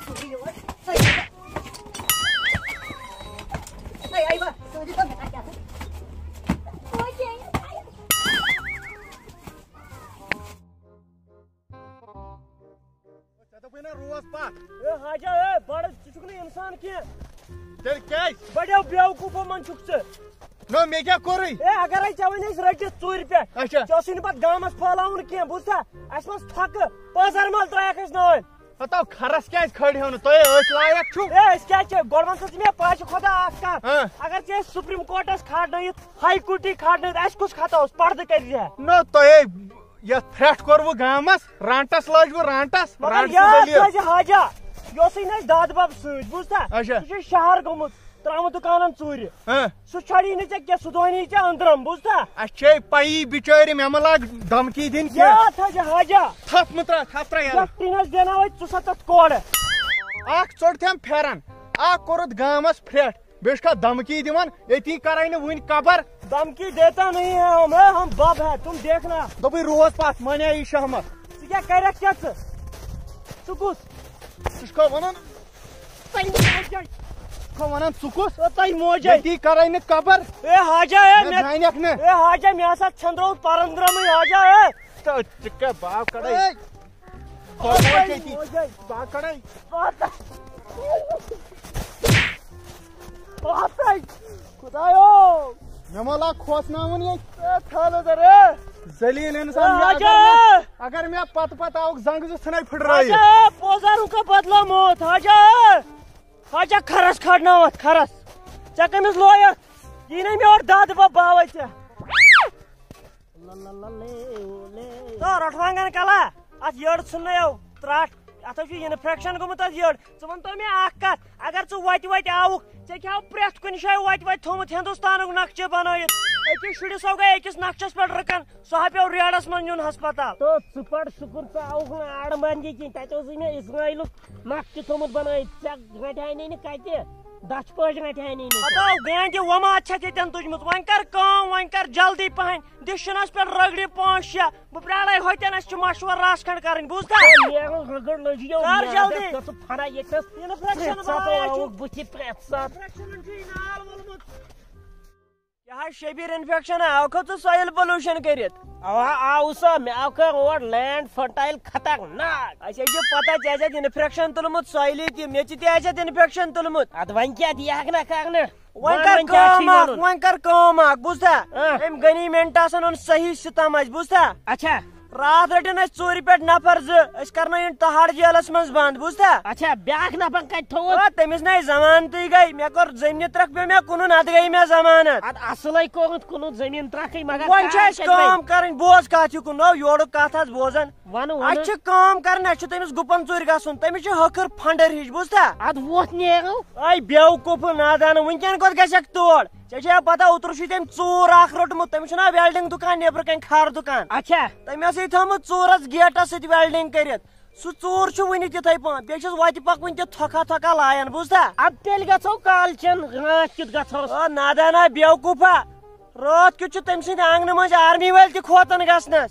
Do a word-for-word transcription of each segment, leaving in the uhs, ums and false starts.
ژےٚ دوٚپُے نا روز پتھ۔ اے حاجہ، اے بڑٕ، ژٕ چھُکھ نہٕ انسان کینٛہہ۔ تیٚلہِ کیٛازِ؟ بڑیو بیوقوٗفو منٛز چھُکھ ژٕ۔ نہ، مےٚ کیٛاہ کوٚرُے؟ اے اگرے ژےٚ وۄنۍ أسۍ رٔٹِتھ ژوٗرِ پٮ۪ٹھ، اچھا۔ ژےٚ اوسُے نہٕ پتہٕ گامس پھٲلاوُن کینٛہہ، بوٗزتھا؟ اَسہِ منٛز تھۄکہٕ، پٲزر مل ترٛایکھ أسۍ نٲلۍ۔ ہتاو کھرس کیٛازِ کھٲلۍ ہو نہٕ؟ تُہۍ أتھۍ لایق چھُو۔ اے أسۍ کیٛازِ چھِ؟ گۄڈٕ وَن سا ژٕ مےٚ، پَے چھِ خۄدا اکھ کَتھ۔ ہاں۔ اگر ژےٚ أسۍ سُپریٖم کورٹس کھارنٲیِتھ، ہاے کورٹٕے کھارنٲیِتھ، اَسہِ کُس خطا اوس؟ پردٕ کٔرۍ زِ ہا۔ نہ، تۄہے یتھ پھرٛٹھ کوٚروٕ گامس، رانٹس لٲجوٕ رانٹس، مگر رانٹسٕے یاد دٔلیٖل۔ تھٲیزِ حاجہ، یہِ اوسُے نہٕ اَسہِ دادٕ بب سۭتۍ، بوٗزتھا؟ اچھا۔ یہِ چھُ شہر گوٚمُت، ترٛامہٕ دُکانن ژوٗرِ۔ ہاں۔ سُہ چھڑی نہٕ ژےٚ کینٛہہ، سُہ دۄہنی ژےٚ أنٛدرم، بوٗزتھا؟ اَسہِ چھے پَیی بِچٲرۍ مےٚ مہ لاگ دھمکی دِنۍ کینٛہہ۔ یاد تھٲیزِ حاجہ۔ تھپھ مہٕ ترٛاو، تھپھ ترٛاو یَلہٕ۔ یَتھ ٹیٖنَس دیٛاوناوَے ژُسَتَتھ کورٕ۔ اَکھ ژوٚٹ تھٮ۪م پھٮ۪رن، اَکھ کوٚرُتھ گامَس پھرٛٹھ۔ بیٚیہِ چھُکھا دھمکی دِوان؟ ییٚتی کَرَے نہٕ وٕنہِ قبر۔ دھمکی دیتا نہیں ہے ہم، ہے ہم بب ہے، تم دیکھنا۔ دوٚپُے روز پَتھ، مانے یہِ شہمت۔ ژٕ کیٛاہ کَرٮ۪کھ کیٛاہ ژٕ؟ ژٕ کُس؟ ژٕ چھُکھا وَنان؟ تۄہہِ موجے۔ چھُکھا وَنان ژٕ کُس؟ او تۄہہِ موجے۔ ییٚتی کَرَے نہٕ قبر۔ اے حاجہ، اے مےٚ مےٚ، زانٮ۪کھ نہٕ۔ اے حاجہ، مےٚ ہسا ژھٮ۪نٛدروو پَرَن درٛمٕے حاجہ، اے۔ تہٕ ژٕ کیٛاہ باو کَڑَے؟ اے۔ بہٕ او تۄہہِ موجے۔ موجے۔ باو کَڑَے۔ او تۄہہِ۔ او تۄہہِ۔ خدایو۔ مےٚ ما لاگ کھوژناوُن ییٚتہِ۔ اے، تھاو نظر، اے۔ ذلیل انسان، اے، مےٚ اگر حاجہ۔ مےٚ، اگر مےٚ پتہٕ پتہٕ آوُکھ زنٛگہٕ زٕ ژھٕنے پھٕٹرٲیِتھ۔ حاجہ، پوزارُک بدلومُت، حاجہ۔ حاجہ، کھرس کھڑناوتھ، کھرس۔ ژےٚ کٔمِس لویَکھ؟ یی نَے مےٚ اورٕ دَد بہٕ باوَے ژےٚ۔ تو رٹھ وانگن کلا، اتھ یٔڑ ژھٕننَے او ترٹھ۔ اتھ حظ چھُ انفیکشن گوٚمُت اتھ یٔڑ۔ ژٕ وَن تو مےٚ اکھ کتھ، اگر ژٕ وتہِ وتہِ آوُکھ، ژےٚ کیٛاہ آو پرٛٮ۪تھ کُنہِ جایہِ وتہِ وتہِ تھوٚمُت ہندوستانُک نقشہٕ بنٲیِتھ؟ أکِس شُرِس ہو گٔے أکِس نقشس پٮ۪ٹھ رٕکن، سُہ ہا پیوٚو ریڈس منٛز نیُن ہسپتال۔ تو ژٕ پَر شُکُر، ژٕ آوُکھ نہٕ آڑ منٛدِ کِنۍ، تَتہِ اوسُے مےٚ اسماعیلُک نقشہٕ تھوٚمُت بنٲیِتھ، ژےٚ رٹہٕ ہاے نہٕ کتہِ، دچھ پٲٹھۍ رٹہٕ ہاے نہٕ۔ ہتو گانٛدِ وۄمات چھَتھ ییٚتٮ۪ن تُجمٕژ، وۄنۍ کر کٲم، وۄنۍ کر جلدی پہن۔ دِشنَس پٮ۪ٹھ رگڑِ پانٛژھ شےٚ۔ بہٕ پرٛارَے ہوٚتٮ۪ن، اَسہِ چھُ مَشوَر رَژھ کھنٛڈ کَرٕنۍ، بوٗزتھا؟ ہے، نیرُن رگڑ لٔجِو کر میادَس، جلدی۔ ژٕ ژٕ پھَرا ییٚتہِ نَس۔ اِنفٮ۪کشَن پرٛٮ۪تھ ساتہٕ ماران چھُ۔ آوُکھ بٕتھِ، پرٛٮ۪تھ ساتہٕ۔ اِنفٮ۪کشَنَن چھُے نال ووٚنمُت۔ یہِ حظ شبیٖر اِنفٮ۪کشَن، آوکھا ژٕ سۄیِل پولیوٗشَن کٔرِتھ؟ اَوا، آو سا، مےٚ آو کَر اور لینڈ فرٹایِل خطرناک۔ اَسہِ حظ چھِ پَتہ، ژےٚ آسہِ اَتھ اِنفٮ۪کشَن تُلمُت سۄیِلہِ تہِ، مےٚ تہِ تہِ آسہِ اَتھ اِنفٮ۪کشَن تُلمُت۔ اَدٕ وۄنۍ کیٛاہ، اَدٕ یہِ ہٮ۪کہٕ نا کَرنہٕ۔ وۄنۍ وۄنۍ کر وۄنۍ کیٛاہ چھُے کٲم اکھ، وَنُن؟ وۄنۍ کر کٲم اکھ، بوٗزتھا؟ اۭں۔ أمۍ غنی مینٹاسن اوٚن صحیح ستم اَسہِ، بوٗزتھا؟ اچھا۔ راتھ رٔٹِن اَسہِ ژوٗرِ پٮ۪ٹھ نفر زٕ، أسۍ کرنٲیِن تہاڑ جیلس منٛز بند، بوٗزتھا؟ اچھا، بیٛاکھ نفر کتہِ تھوٚوُتھ؟ آ، تٔمِس نے ضمانتٕے گٔے، مےٚ کوٚر زٔمیٖنہِ ترکھ پیوٚو مےٚ کٕنُن، اتھ گٔے مےٚ ضمانت۔ اتھ اصلے کوٚرُتھ کٕنُن زٔمیٖن ترکھٕے، مگر وۄنۍ چھِ کار اَسہِ کتہِ کٲم بنہِ؟ کرٕنۍ، بوز کتھ، یہِ کٕنو یورُک کتھ آز بوزان۔ وَنہٕ، وَنہٕ۔ اَسہِ چھِ کٲم کَرٕنۍ، اَسہِ چھُ تٔمِس گُپَن ژوٗرِ گژھُن، تٔمِس چھِ ۂکٕر پھَنڈٕر ہِش، بوٗزتھا؟ اَدٕ ووٚتھ نیرو۔ اَے بیوقوٗفہٕ نادانہٕ، وٕنکٮ۪ن کوٚت گژھکھ تور؟ ژےٚ چھےٚ پَتہ، اوترٕ چھُے تٔمۍ ژوٗر اَکھ روٚٹمُت، تٔمِس چھُنہ وٮ۪لڈِنٛگ دُکان نیٚبرٕ کَنۍ کھارٕ دُکان۔ اچھا۔ تٔمۍ ٲسٕے تھٲومٕژ ژوٗرَس گیٹَس سۭتۍ وٮ۪لڈِنٛگ کٔرِتھ۔ سُہ ژوٗر چھُ وٕنہِ تِتھَے پٲٹھۍ، بیٚیہِ چھُس وَتہِ پَکوٕنۍ تہِ تھۄکھا تھۄکھا لایان، بوٗزتھا؟ اَدٕ تیٚلہِ گژھو کالچَن، راتھ کیُتھ گژھوس؟ آ، نادانا بیوقوٗفا۔ راتھ کیُتھ چھُ تٔمۍ سٕنٛدِ آنٛگنہٕ مٔنٛزۍ آرمی وٲلۍ تہِ کھوژان گژھنَس۔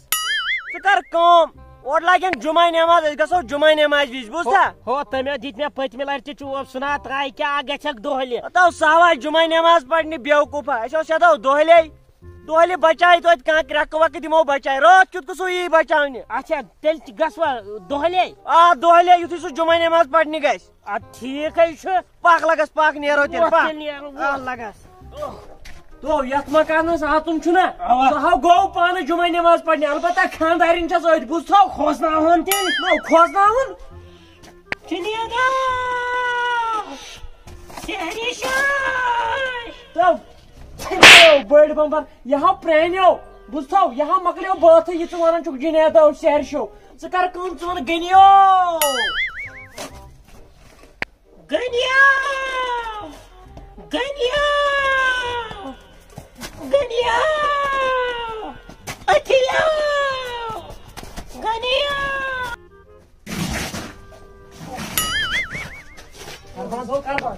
ژٕ کر کٲم، اورٕ لاگن جمعہ نٮ۪ماز، أسۍ گژھو جمعہ نٮ۪مازِ وِزِ، بوٗزتھا؟ ہو، تٔمۍ دِتۍ مےٚ پٔتمہِ لٹہِ چوب، سُہ نا ترٛایہِ کیٛاہ، اکھ گژھکھ دۄہلہِ۔ ہتو سہوا جمعہ نٮ۪ماز پرنہِ بیوقوٗفا، اَسہِ اوس یتھو دۄہلے، دۄہلہِ بچایہِ توتہِ کانٛہہ کرٛٮ۪کہٕ وٮ۪کہٕ دِمو بچایہِ، راتھ کیُتھ گوٚژھو یی بچاونہِ۔ اچھا، تیٚلہِ تہِ گژھوا دۄہلے؟ آ، دۄہلے یُتھُے سُہ جمعہ نٮ۪ماز پرنہِ گژھِ۔ اَدٕ ٹھیٖک ہے چھُ۔ پَکھ لَگَس، پَکھ نیرو تیٚلہِ، وۄتھ پَکھ۔ تیٚلہِ نیرو، وۄتھ۔ آ، لَگَس۔ تو یَتھ مکانَس اَژُن چھُنہ، اَوا۔ سُہ ہاو گوٚو پانہٕ جُمعہ نٮ۪ماز پَرنہِ، البتہ خانٛدارِنۍ چھَس أتھۍ، بوٗزتھو؟ کھوژناوہون تیٚلہِ۔ نو، کھوژناوُن؟ چِنیدا! سحری شاے! تو، ژھٕنیو بٔڑۍ بمبر، یہِ ہاو پرٛانیو، بوٗزتھو؟ یہِ ہاو مۄکلیو بٲتھٕے، یہِ ژٕ وَنان چھُکھ جِنیدا سحر شو۔ ژٕ کر کٲم، ژٕ وَن غنیو۔ غنیو! غنیو! غنیو! أتھیو! غنیو! ارباز ہو، ارباز۔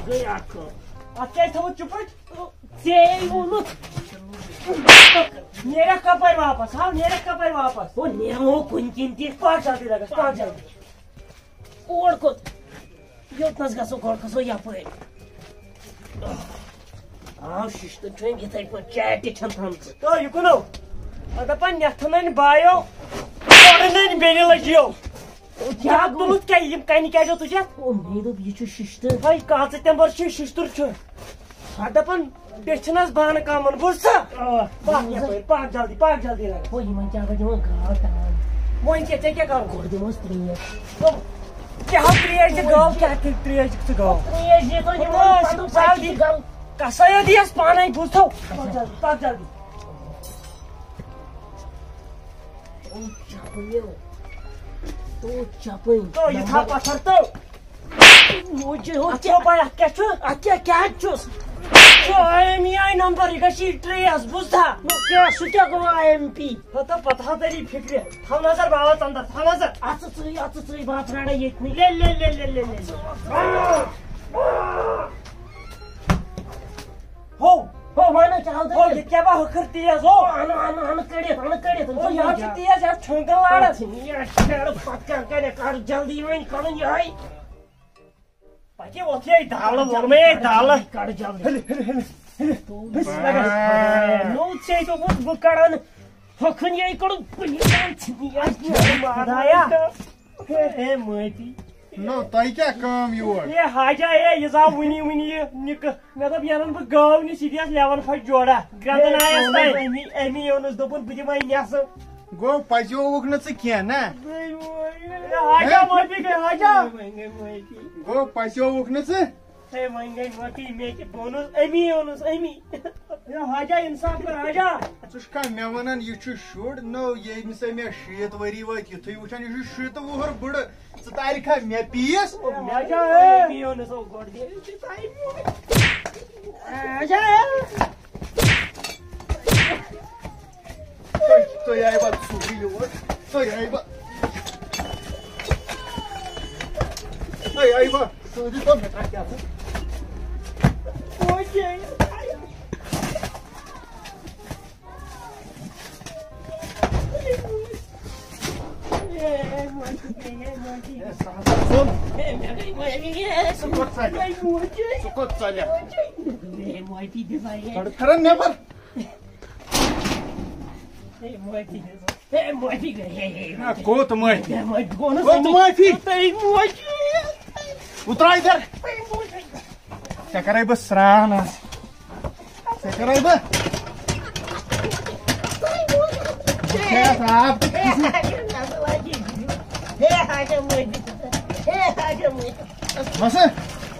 گٔے اکھ کٲم۔ اتھ کیٛازِ تھوٚوُتھ چُپٕٹۍ؟ ژےٚ ووٚنُتھ۔ نیرکھ کپٲرۍ واپس؟ ہاو، نیرکھ کپٲرۍ واپس؟ ہو، نیرو کُنہِ کِنۍ تہِ۔ پکھ جلدی لگس، پکھ جلدی۔ اور کوٚت؟ یوٚتنَس گژھو، گۄڈٕ کھسو یَپٲرۍ۔ آو شِشتٕر چھُ أمۍ یِتھَے پٲٹھۍ چیٹہِ چھَن تھٲمژٕ۔ تو یہِ کُنو؟ پَتہٕ دَپان نٮ۪تھٕ نَنہِ بایو، اورٕ نَنہِ بیٚنہِ لٔجیو۔ کیٛاہ کیٛاہ گوٚو؟ تُلُتھ کیٛاہ؟ یِم کَنہِ کیٛازِ اوتُج یَتھ؟ او، مے دوٚپ، یہِ چھُ شِشتٕر۔ ہے، کانٛژٕ تٮ۪مبَر چھُ، شِشتٕر چھُ۔ اَتھ دَپان، بیٚیہِ چھِنہٕ حظ بانہٕ کَمَن، بوٗزتھا؟ آ۔ پَکھ یَپٲرۍ، پَکھ جلدی، پَکھ جلدی لَگَس۔ ہو، یِمَن کیٛاہ بہٕ دِمو گاو تَمام۔ وۄنۍ کیٛاہ، ژےٚ کیٛاہ کَرُن؟ گۄڈٕ دِموس ترٛیش۔ کیٛاہ ہو ترٛیش دِ گاو، کیٛاہ تہِ ترٛیش دِکھ ژٕ گاو؟ ترٛیش دِتھ وۄنۍ یِمَن، خۄدایا، پَتہٕ سُہ پَتہٕ ژَل دِ۔ کَسا یوت یِیَس پانَے، بوٗزتھو؟ پَکھ جلدی، پَکھ جلدی۔ تو چپٕنۍ، تو چپٕنۍ۔ تو یہِ تھاو پَتھر تو۔ موجی ہو اَتھ کیٛاہ؟ چھو پَے اَتھ کیٛاہ چھُ؟ اَتھ کیٛاہ، کیٛاہ چھُس؟ چھُ I M E I number, یہِ گژھِ یہِ ٹریس، بوٗزتھا؟ نو کیٛاہ، سُہ کیٛاہ گوٚو آی ایم پی؟ ہو تو پَتہٕ ہا تَری فِکرِ۔ تھاو نظر، بہٕ ہاوَتھ اَندَر، تھاو نظر۔ اَژٕ ژٕے، اَژٕ ژٕے، بہٕ ہا پھرٛارَے ییٚتنٕے۔ لے، لے، لے۔ ہو۔ ہو، وَنہٕ کیٛاہ ہو ہو، دٔلیٖل؟ یہِ کیٛاہ بہٕ ہُکھٕر تیز ہو؟ اَنہٕ، اَنہٕ، اَنہٕ کٔڑِتھ، اَنہٕ کٔڑِتھ، ہو، یہِ حظ چھُ تیز، یہِ حظ چھُ ٹھُنٛگہٕ لاران۔ یہِ حظ چھُ کَڑٕ پَتہٕ کیٛاہ کَرِ، کَڑٕ جلدی وۄنۍ کَڑُن یِہوٚے۔ پَتہٕ یہِ وۄتھ یہِ دالہٕ، ووٚنمَے یہِ دالہٕ۔ کَڑٕ جلدی۔ ہلہِ، ہلہِ، ہلہِ، ہلہِ۔ بِسمِللہ۔ نوٚو ژےٚ دوٚپُتھ بہٕ کَڑَن ہۄکھُن یہِ کَڑُن۔ خۄدایا۔ ہے، ہے، معٲفی۔ نو، تۄہہِ کیٛاہ کٲم یور؟ ہے حاجا، ہے، یہِ زاو وُنی وُنی یہِ نِکہٕ۔ مےٚ دوٚپ، یہِ اَنَن بہٕ گٲو نِش، یہِ دِیَس لٮ۪وَن پھَش جوڑا۔ گرٛٮ۪نٛدٕ ہے، نایَس تام۔ أمی، أمی اوٚنُس، دوٚپُن، بہٕ دِمَے نٮ۪صٕف۔ گوٚو، پَزیووُکھ نہٕ ژٕ کینٛہہ، نہ؟ ہے، حاجا، معٲفی گٔے، حاجا۔ گوٚو، پَزیووُکھ نہٕ ژٕ؟ ہے، وۄنۍ گٔے معٲفی، مےٚ تہِ، بہٕ اوٚنُس أمی، اوٚنُس أمی۔ ہے، حاجا، اِنصاف کَر، حاجا۔ ژٕ چھُکھا مےٚ وَنان، یہِ چھُ شُر؟ نو، ییٚمِس ہے مےٚ شیٖتھ ؤری وٲتۍ، یُتھُے وٕچھان، یہِ چھُ شیٖتھ وُہُر بٕڑٕ۔ ژٕ تارِکھا مےٚ پیٖس؟ او، مےٚ کیٛاہ ہے؟ مےٚ اوٚن سُہ گۄڈٕ دِتھ۔ ژٕ تارِ میون۔ اچھا۔ تُہۍ، تُہۍ آیوا ژوٗرِ یور؟ تُہۍ آیوا؟ تُہۍ آیوا؟ تُہۍ دِتو مےٚ تۄہہِ کیٛاہ سا؟ ژٕ کوٚت ژَلکھ؟ ژٕ کوٚت ژَلکھ؟ کَڑ کھرن نٮ۪بر۔ نہ، کوٚت معٲفی؟ کوٚت معٲفی؟ اُتراو اِدھر۔ ژےٚ کَرَے بہٕ سرٛان آز۔ ژےٚ کَرَے بہٕ۔ کھیٚیَس آب تہٕ کھسہِ۔ وَسہٕ،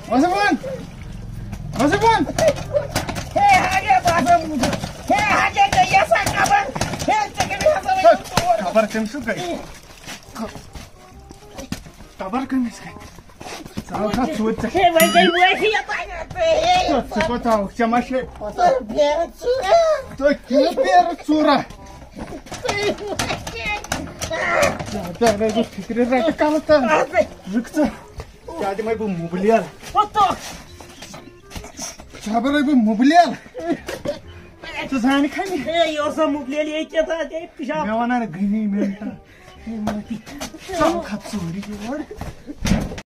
وَسہٕ بۄن۔ وَسہٕ بۄن۔ خبر کٔمِس چھُ گٔے؟ خبر کٔمِس گٔے؟ ژٕ آوکھا ژوٗرِ ژےٚ؟ ہے، وۄنۍ گٔے معٲفی یَپٲرۍ۔ ژٕ کوٚت آوُکھ؟ ژےٚ ما چھے پَتہ؟ ژٕ بیرٕ ژوٗرا۔ تُہۍ کیٛاہ بیرٕ ژوٗرا؟ ژٕ بیرٕ ژوٗرا۔ ژٕ بیرٕ فِکرِ رَٹہٕ کَلہٕ تَل۔ رُک ژٕ۔ ژےٚ دِمَے بہٕ مُبلیل۔ ژےٚ بَرَے بہٕ مُبلیل۔ ژٕ زانکھا مےٚ؟ ہے، یہِ اوس سا مُبلیل، یہِ کیٛاہ تھا، ژےٚ پِشاب۔ مےٚ وَنان غنی مِنٹا۔ ہے، معٲفی۔ ژٕ کھَت ژوٗرِ یور۔